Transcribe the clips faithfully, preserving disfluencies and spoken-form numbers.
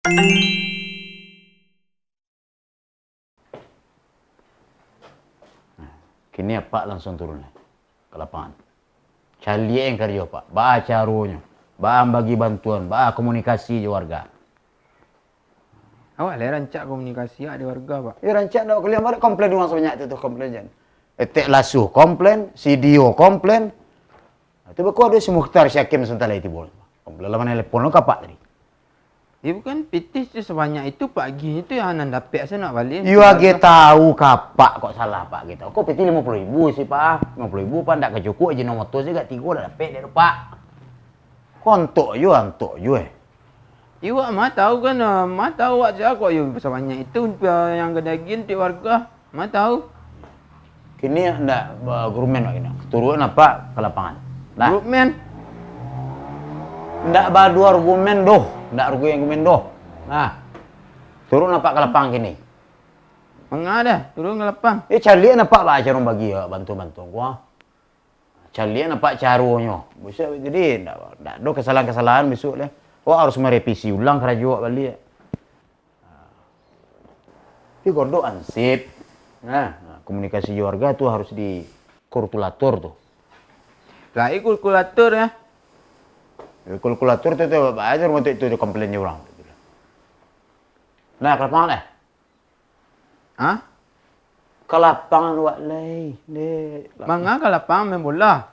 Nah, kini apak langsuang turun lai ka lapangan. Caliak an karajo apak, baa caronyo, baa bagi bantuan, baa komunikasi jo warga. Awak lai rancak komunikasi awak di warga, Pak. Yo, rancak ndak kalian, baa komplain urang sabanyak tu, tu komplain jan. Etek Lasuh komplain, si Dio komplain. Nah, tu beko ado si Mukhtar, si Hakim sabanta lai tibo. Komplain lah, manelepon lo ka apak tadi. Iyo, bukan pitih tu sabanyak itu, Pak, agiah itu yang nan dapek sajo nak baliak. Iyo, agiah tahu ka apak kok salah, Pak, agiah tahu. Kok pitih limo puluah ribu sih, Pak? Limo puluah ribu, Pak, ndak ka cukup, Ajinomoto sajo agak tigo dak dapek dek tu, Pak. Kok antok juo, antok juo, eh. Iyo, wak mah tahu kan, ah, mah tahu wak sia kok, iyo, sabanyak itu, ah, yang ka diagiah untuak warga. Ma tahu. Kini ndak baargumen lagi, nah. Turuik apak ka lapangan. Nah. Argumen? Ndak baadu argumen doh. Ndak argumen doh. Nah. Turuik apak ka lapangan kini. Manga dah, turuik ka lapangan. Eh, caliak an apak baa caro bagi, yo, bantuan-bantuan ko, ah. Caliak an apak caronyo. Bisuak jadi ndak, ndak ado kasalahan-kasalahan bisuak lai. Awak harus marevisi ulang karajo awak baliak. Tapi Godok ansip. Nah, komunikasi jo warga tu harus dikalkulator tu. Lai kalkulator, yo. Yo, kalkulator tu, tu, baa caro untuak itu, tu komplain jo urang. Nah, ka lapangan, eh? Hah? Ka lapangan wak lai, dek. Manga ka lapangan main bola?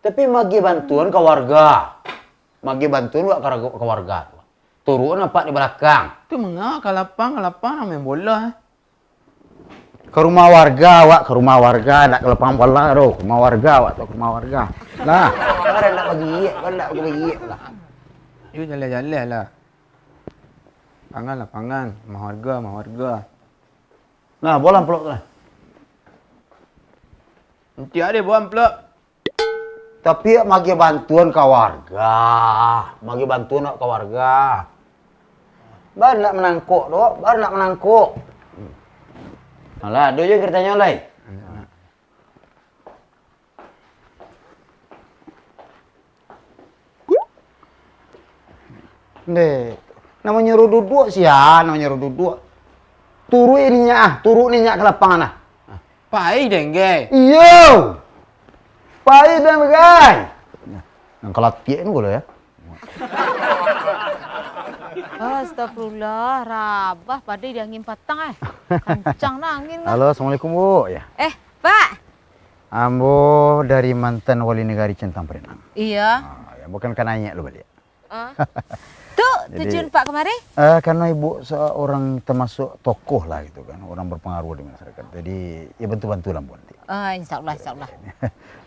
Tapi magiah bantuan ka warga. Magiah bantuan wak ka, ka warga tu. Turuik an apak di balakang. Tu manga ka lapangan, ka lapangan main bola, eh? Ka rumah warga awak, ka rumah warga, ndak ka lapangan bola doh. Ka rumah warga awak tu, ka rumah warga. Nah. Kan ndak bagiah, kan ndak bagiah lah. Yo, jaleh-jaleh lah. Lapangan, lapangan, rumah warga, rumah warga. Nah, bawa amplop tu lah. Nanti ado bawa amplop. Tapi magiah bantuan ka warga. Magiah bantuan ka warga. Baa ndak manangkok tu, baa ndak manangkok. Alah, ado juo karajo lai. Ndeh, nan manyuruah duduak sia, nan manyuruah duduak. Turuik inyo ah, turuik inyo ka lapangan ah. Pai deh, Nggai. Iyo. Pai deh, Nggai. Nah, nan kalatiak ni galo yo. Astagfirullah, rabah pado di angin patang, eh. Kancang nah angin, nah. Halo, assalamualaikum, Bu. Ya. Eh, Pak. Ambo dari mantan wali nagari Centang Parenang. Iya. Ah, ya, bukan ka naiak lu baliak. Ah. Tu, jadi, tujuan Pak kamari? Eh, karena Ibu seorang termasuk tokoh lah gitu kan, orang berpengaruh di masyarakat. Jadi, ya bantu-bantulah Ambo nanti. Ah, insya Allah, insya Allah.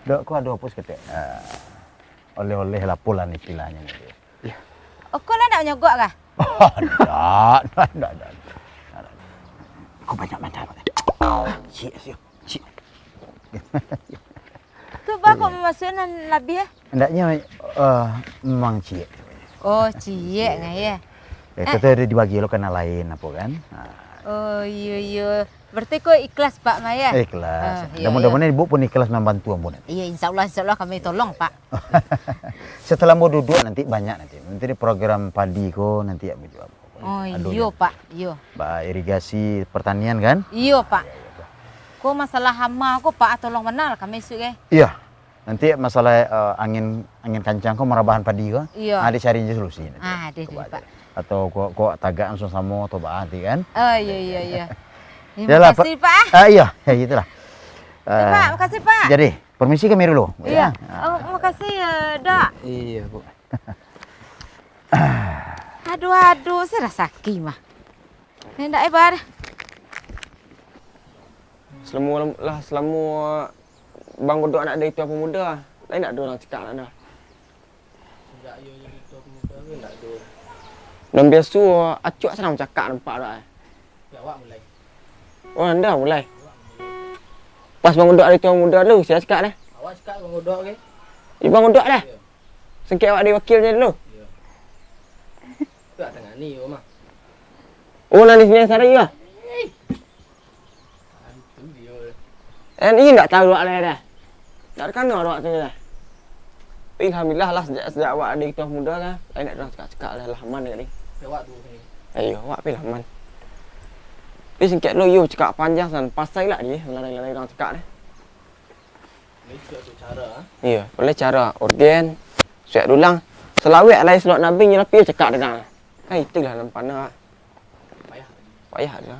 Dok, ko ado apo saketek? Eh, oleh-oleh lah, apolah istilahnyo gitu. Iya. Oko lah ndak manyogok kah? Ndak, ndak, ndak, ndak. Ko banyak mantan. Ciek, siap. Ciek. Tu, Bah, kok mamasuak nan labiah, eh? Hendaknya, eh, memang ciek. Oh, ciek, nah, ya. Eh, eh. Kita udah dibagi lo kena lain apa kan? Nah. Oh, iyo, iyo. Berarti ko ikhlas, Pak, mah, ya? Ikhlas. Ah, iyo, iyo. Mudah-mudahan Ibu pun ikhlas membantu Ambo nanti. Iya, insya Allah, insya Allah kami tolong, Pak. Setelah Ambo duduak nanti banyak nanti. Nanti di program padi ko nanti ya Ambo jual. Oh, iyo, Pak. Iyo. Ba irigasi pertanian, kan? Iyo, Pak. Ko masalah hama ko, Pak, tolong bana lah kami isuak, eh. Iya. Nanti masalah, eh, angin, angin kancang ko marabahan padi ko. Iya. Ah, dicari je solusi nanti. Ah, deh, deh, Pak. Atau ko, ko tagak langsung samo atau ba nanti, kan? Oh, iya, iya, iya. Terima kasih, Pak. Ah, iya, ya gitulah. Pak, makasih, Pak. Jadi, permisi kami dulu, ya. Iya. Oh, makasih ya, Dok. Iya, Bu. Aduh, aduh, si Rasaki mah. Indak, eh, Bar. Selamo lah, selamo Bang Godok anak dari Tuan Pemuda, lain ndak ado urang cakak anak dah. Sejak iyo jadi Tuan Pemuda ke ndak ado. Nan biaso acok sanang cakak nampak dak, eh. Ya, awak mulai. Oh, anda mulai. Pas Bang Godok dari Tuan Pemuda tu, sia cakak deh. Awak cakak Bang Godok ke? Ya, Bang Godok deh. Iyo. Sangkek awak di wakil je dulu. Iyo. Tu dak tangani yo mah. Oh, nan di sini sari yo? Hei. Antu yo. Eh, ni ndak tahu awak lai dah. Ndak takana awak tu dah. Tapi alhamdulillah lah, sejak, sejak awak di Tuan Pemuda kan, lain ndak urang cakak-cakak lah, lah aman kali. Awak tu sini. Iyo, awak pi laman. Pi singkek lo, iyo, cakak panjang san, pasai lah di, lalai-lalai urang cakak deh. Iyo, buliah caro urgen, suwek dulang, salawek lai, salawek Nabi, nyo lah pi cakak deh. Kan itulah nan panah. Payah tu.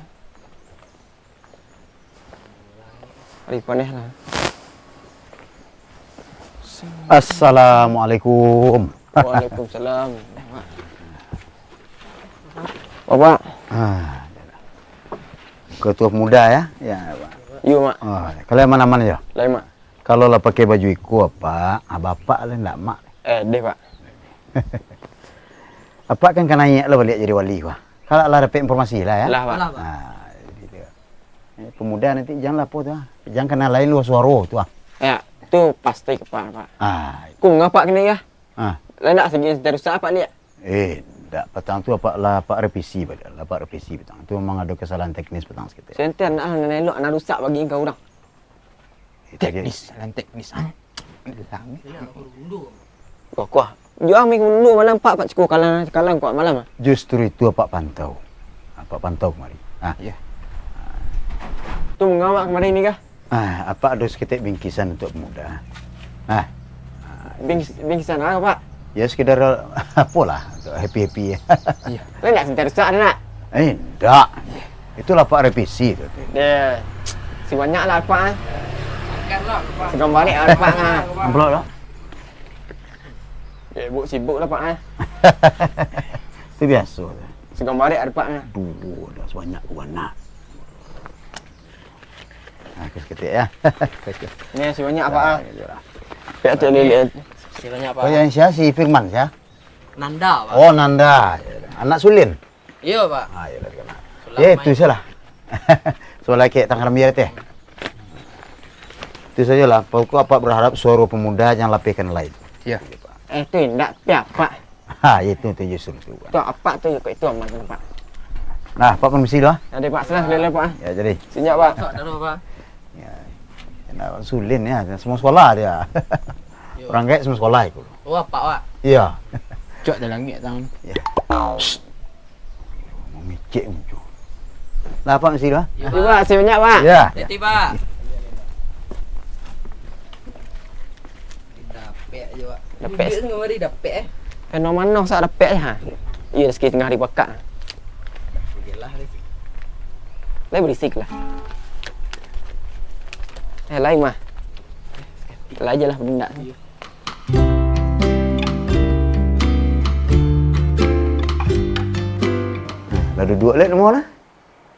Ari paneh lah. Assalamualaikum. Waalaikumsalam. Bapak. Ah, Ketua Pemuda, ya? Ya, Pak. Iyo, Mak. Oh, kalian aman-aman sajo? Lai, Mak. Kalau lah pakai baju iko, Pak, ah, Bapak lah ndak, Mak? Eh, deh, Pak. Apak kan ka naiak lah baliak jadi wali, Pak. Kalau lah dapek informasi lah, ya? Lah, Pak. Lah, Pak. Ah, jadi tu. Eh, pemuda nanti janganlah apo tu, ah. Jangan kanai lain luar suaro tu, ah. Ya, tu pasti, Pak, Pak. Ah. Kung apak kini, ya? Ah. Lah ndak segi senti rusak apak liak? Eh, ndak, patang tu apak lah, apak revisi baliak, lah apak revisi patang. Tu memang ado kesalahan teknis patang saketek. Senti anak lah nan elok, anak rusak bagi ka urang. Eh, teknis, kesalahan teknis, ah. Hilang. Kuah, kuah. Jual mi mundur malam, Pak, Pak, ciko kalang, kalang kuat malam, ah. Justru itu apak pantau. Apak pantau kamari. Ah. Iya. Tu mangawak kamari ni kah? Ah, apak ado saketek bingkisan untuak pemuda. Ah. Bingkis-, bingkisan apo, Pak? Ya, sekedar, apolah, untuak happy-happy. Iya. Lah ndak senti rusak, ndak? Eh, ndak. Itulah apak revisi tu. Deh, si banyak lah apak, ah. Segambarek lah apak, ah. Amplop lah. Ya, sibuk, sibuk lah, Pak, ah. Itu biaso tu. Segambarek lah apak, ah. Duo dah sabanyak ko bana. Nah, saketek, ya. Ni si banyak, Pak, ah. Nah, gitu lah. Pihak tu lihat. Si banyak, Pak. Oh, yang sia si Firman, sia? Nanda, Pak. Oh, Nanda. Anak Sulin? Iyo, Pak. Ah, iyolah, dikenal. Sulamai. Eh, tu salah. Sulamai kek tangkar biar teh. Itu sajolah. Pokok apak berharap suaro pemuda jangan lapehkan lain. Iya. Eh, tu indak, tapi apak. Ha, itu tu justru tu. Tu apak tu, kok itu aman tu, Pak. Nah, apak permisi dulu, ah. Ada, Pak. Salam, salam, Pak. Ya, jadi. Senyap, Pak. Sok dulu, Pak. Ya. Nah, Sulin ya, semua sekolah dia. Yo. Urang gaek semua sekolah itu. Oh, apak, Pak? Iya. Cok dalam langit tangan. Ya. Mamicik muncul. Lah, Pak, mesti lah. Iya, Pak. Terima kasih banyak, Pak. Ya. Hati-hati, Pak. Dapek aja, Pak. Dapek. Duit tu kamari dapek, eh. Kano mano sak dapek, ha? Iya, rezeki tangah hari bakak. Oke lah, deh. Lai berisik lah. Eh, lai mah. Lai aja lah, bedendak. Iya. Lah duduak lek namo lah.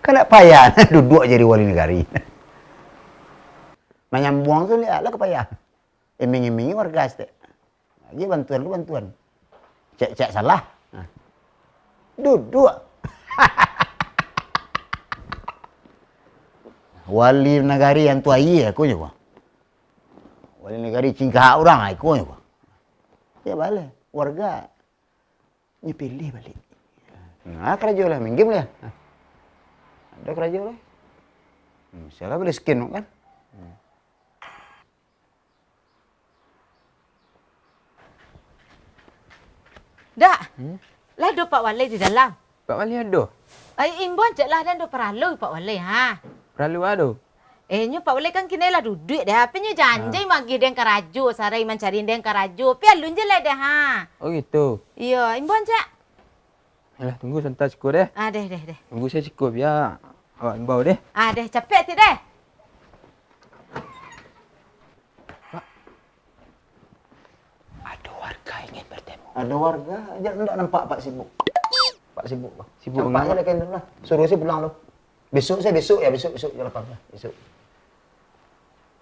Kan ndak payah duduak jadi wali nagari. Manyambuang tu ndak lah ka payah. Iming-imingi warga saketek. Agiah bantuan ko bantuan. Cek-cek salah. Nah. Duduak. Wali nagari antu aia, ko nyo ko. Wali nagari cingkak urang, ko nyo ko. Ya baleh, warga nyo pilih baliak. Nah, karajo lah, minggim lah. Ado karajo lah. Hmm, salah bali skin kan. Hmm. Dak, hmm? Lah ado Pak Walai di dalam. Pak Walai ado? Ai, imbau ancak lah, dak ado paralu Pak Walai, ha. Paralu a tu? Eh, nyo Pak Walai kan kini lah duduak deh, apo nyo janji magih den karajo, sarai mancari den karajo, pi alun je lah deh, ha. Oh gitu? Iyo, imbau ancak. Alah, tunggu sabanta siko deh. Ah, deh, deh, deh. Tunggu sajo siko, bia awak imbau deh. Ah, deh, capek ti deh. Pak. Ado warga ingin bertemu. Ado warga, aja ndak nampak Pak sibuk. Pak sibuk, Pak. Sibuk. Nampak ngapa? Aja lah, kan, lah. Suruh sajo pulang lo. Besok sajo, besok yo, besok, besok jo lapang lah. Besok.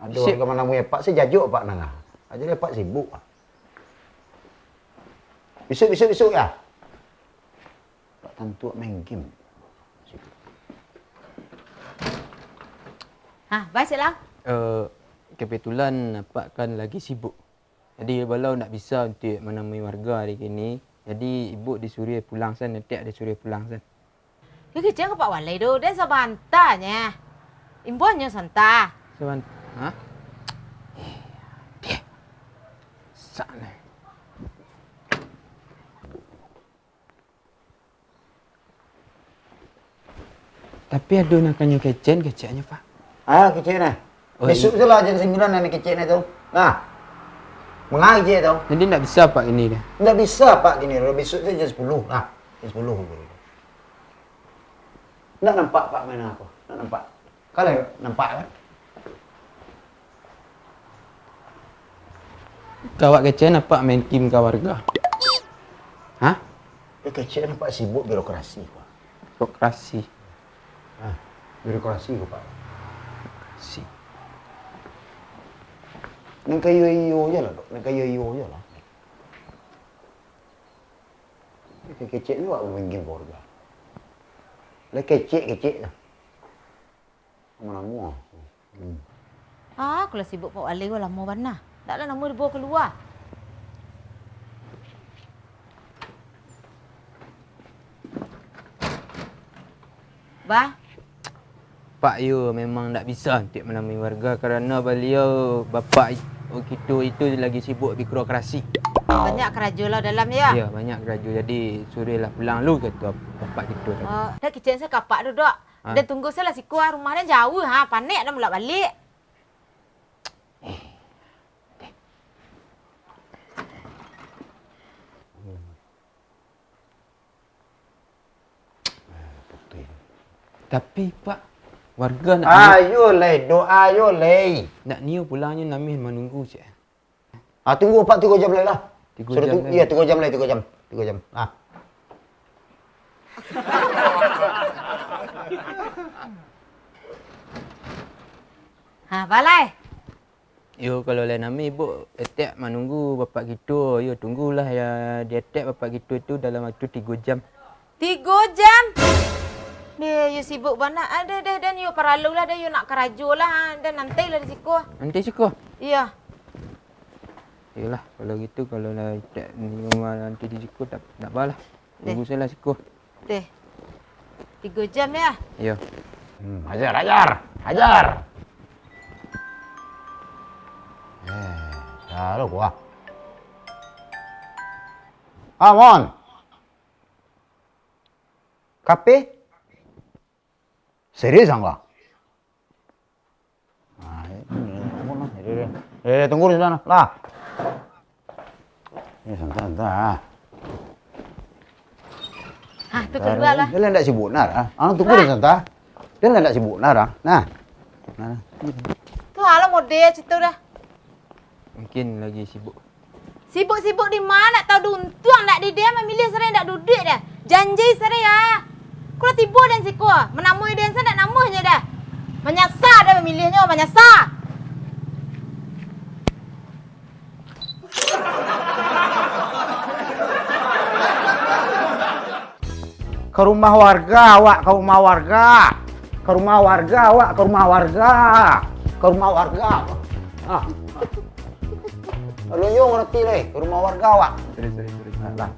Ado warga manamui Apak, sajo Apak nanga. Aja lah Apak sibuk. Besok, besok, besok yo. Apak tantu main game. Sibuk. Ha, baik, Cik Lang. Eh, kebetulan Apak kan lagi sibuk. Jadi, baliau ndak bisa untuak manamui warga ari kini. Jadi, Ibuk disuruah pulang san, Apak disuruah pulang san. Yo, kecek ka Pak Walai tu, den sabanta nyo. Imbau nyo sabanta. Saban-, ha? Eh, deh. Sak neh. Tapi ado nan kanyo kecek, keceknyo, Pak. Ah, kecek nah. Oh, bisuak iyo. Tu lah jam sambilan nan kecek nah tu. Nah. Manga kecek tu? Jadi ndak bisa, Pak, kini dah? Ndak bisa, Pak, kini dah. Bisuak tu jam sapuluah. Nah, jam sapuluah. Ndak nampak, Pak, main apo? Ndak nampak. Kalau nampak kan? Kawak kecek nampak main game ka warga. Hah? Eh, kecek nampak sibuk birokrasi, Pak. Birokrasi. Ah, birokrasi ko, Pak. Birokrasi. Nan ka iyo-iyo je lah, Dok. Nan ka iyo-iyo je lah. Kecek-kecek ni awak main game warga. Lah kecek-kecek lah. Lamo-lamo. Hmm. Ah, kalau sibuk Pak Wali ko lamo bana. Ndak lah namo dibawa kalua. Bah. Pak, iyo memang ndak bisa untuak manamui warga karano baliau, bapak i-, kito itu lagi sibuk birokrasi. Banyak karajo lah dalam, yo? Iyo, banyak karajo. Jadi, suruahlah pulang lu, kato bapak kito tadi. Oh, dah kicen sa kapak tu, Dok. Ha? Dan tunggu salah siko, ah, rumah dan jauah, ha, panek dah mulak balik. Tapi, Pak, warga nak nio. Ayo lai, Dok, ayo lai. Nak nio pulangnyo, namiah manunggu, cek. Ah, tunggu, Pak, tigo jam lai lah. Tigo jam tu-, lai. Iyo, tigo jam lai, tigo jam. Tigo jam. Ah. Ha, balai. Yo, kalau lai namiah, Ibuk, etek manunggu bapak kito, yo, tunggulah, yo, di etek bapak kito tu dalam waktu tigo jam. Tigo jam? Deh, yo sibuk bana. Ah, deh, deh, den, yo paralu lah, deh, yo nak karajo lah, ah, den, nantailah di siko. Nanti siko? Iyo. Iyolah, kalau gitu, kalau lah tak nanti di siko, tak, tak apalah. Deh. Tunggu salah siko. Deh. Tigo jam, yo? Iyo. Hmm, ajar, ajar, ajar. Eh, taruh kuah. Ah, Mon. Kape? Serius, Angga? Ah, eh, eh, eh, tunggu di sinan lah. Eh, santai, santai, ah. Hah, tu kalua lah. Dia lah ndak sibuk, Nar, ah. Ah, tunggu di sinan, ah. Dia lah ndak sibuk, Nar, ah. Nah. Nah, nah. Tu alah model situ dah. Mungkin lagi sibuk. Sibuk-sibuk di ma, ndak tau di untuang ndak di den, mamiliah sarai ndak duduak den. Janji sarai, ah. Kok lah tibo den siko, manamui den sa ndak namuahnyo dah. Manyasa den mamiliahnyo, manyasa. Ka rumah warga, awak ka rumah warga. Ka rumah warga, awak ka rumah warga. Ka rumah warga. Ah. Alun yo ngarati lai, ka rumah warga awak. Sorry, sorry, sorry. Nah, lah.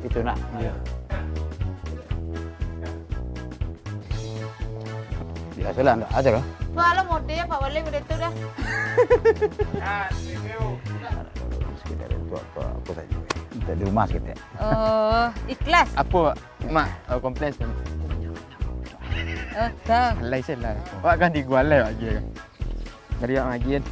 Itu nak. Iyo. Biasolah, ndak aja lah. Wah, lo model Pak Wali model tu dah. Sekedar untuk apa, apa saja. Minta di rumah sikit ya. Oh, ikhlas. Apa, Mak? Oh, komplain sekali. Oh, tahu. Alai salah. Awak kan digua alai awak agiah kan. Dari awak agiah kan.